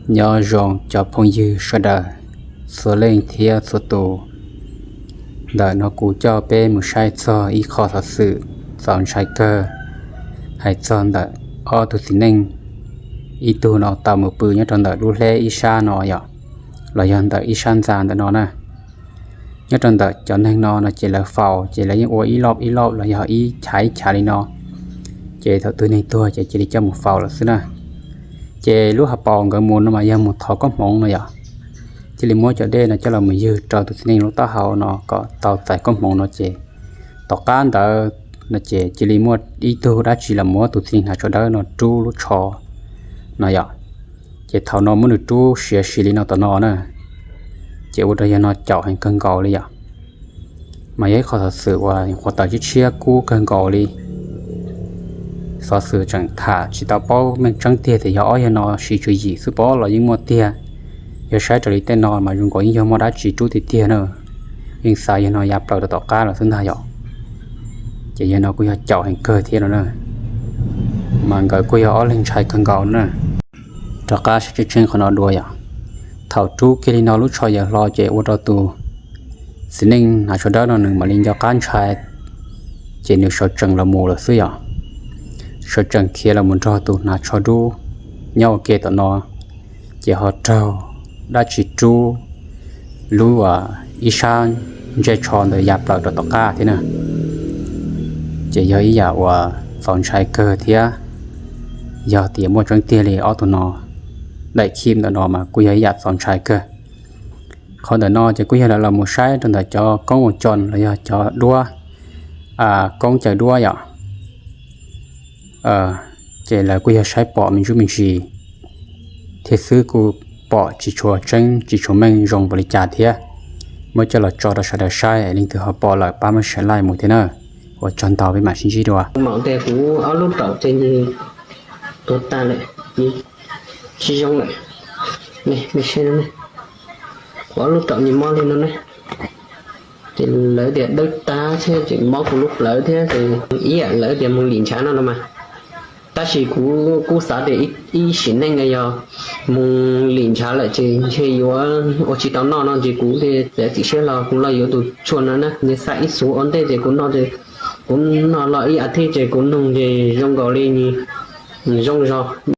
Nyob zoo cov phooj ywg sawv daws, txhua leej thiab txhua tus. Ntawm no kuv coj peb mus saib txog ib qho xov xwm txaus ntshai kawg, hais txog ntawm ob tug txiv neej, ib tug no tau mus pw nyob rau ntawm lub hleb ib sab no yom, los yog ntawm ib sab ntxa ntawm no na. Nyob rau ntawm cov neeg no no ces lawv faus ces lawv yeej ua ib loj ib loj los yog ib chav ib chav li no, ces thaum twg neeg tuag ces cia li coj mus faus lawm xwb na. Ces lub hauv paus nkawd mus no mas yog mus thov koob hmoov no yom, cia li muab cov dej no coj los mus ywg rau tus txiv neej lub taub hau no kom tau txais koob hmoov no ces tom qab ntawd no ces cia li muaj ib tug dab tsi los muab tus txiv neej hnav tsho dawb no rub lub tsho no yom. Ces thaum no muab nws rub siav si li no tom no na, ces ua rau yawg no caum heev kawg nkaus li yom. Mas yog ib qho xov xwm uas nyuam qhuav tawm tshiab tshiab kub kawg nkaus li. Xov xwm tseem tham tsis tau paub meej tseeb tiag tias yog ob yawg no siv tswv yim xwb pob los yeej muaj tiag. Yog saib raws li tej no mas zoo nkaus yeej yog muaj dab tsi rub tiag tiag na. Yeej xav yawg no ya plaws rau tom qab los xwb ntag yom. Ces yawg no kuj yog caum heev kawg thiab no na. Mas nkawd kuj yog ob leeg ntshai kawg nkaus na. Rov qab saib tseeb tseeb qhov no dua yom. Thaum rub kiag li no lub tsho yaws hlo ces ua rau tus txiv neej hnav tsho dawb no nws mam li nco qab ntshai, ces nws sawv tsees los mus lawm xwb yom. Sawv tsees khiav los mus nrog tus hnav tsho dub nyob ua ke tom no, ces ho raug dab tsi rub lub ib sab ntsej tsho ntawd ya plaws rau tom qab thiab na. Ces yog ib yam uas txaus ntshai kawg thiab. Yog tias muaj tseeb tiag li ob tug no daim khib ntawm no mas kuj yog ib yam txaus ntshai kawg. Qhov ntawm no ces kuj yog lawv los mus saib rau ntawm cov koob ua co los yog cov duab, koob caw duab yom. Ces lawv kuj yog saib pom me ntsuj me ntsis thiab xwb, kuj pom tsis tshua tseeb tsis tshua meej zoo npaum li cas thiab. Muab coj los tso rau sawv daws saib, leej twg ho pom lawm pab muab share like mus thiab na. Ua tsaug ntau, peb mam sib ntsib dua. Mam tias kuv ob lub raum ces nws tuag tag lawm, tsis zoo lawm. Kuv ob lub raum nws mob li no ne. Ces lawv tias dawb tag thiab ces mob kuv lub plawv thiab ces ib yam lawv tias mus lim ntshav no no mas. Tab sis kuv kuj xav tias ib sim neej yog mus lim ntshav lawm ces ntshe yuav ua tsis tau noj no ces kuv thiaj txiav txim siab los kuv los yuav tus tshuaj no na, nws xa ib xuv ua ntej ces kuv noj, kuv noj los ib as thiv ces kuv nug ces zoo nkaus li zoo zog.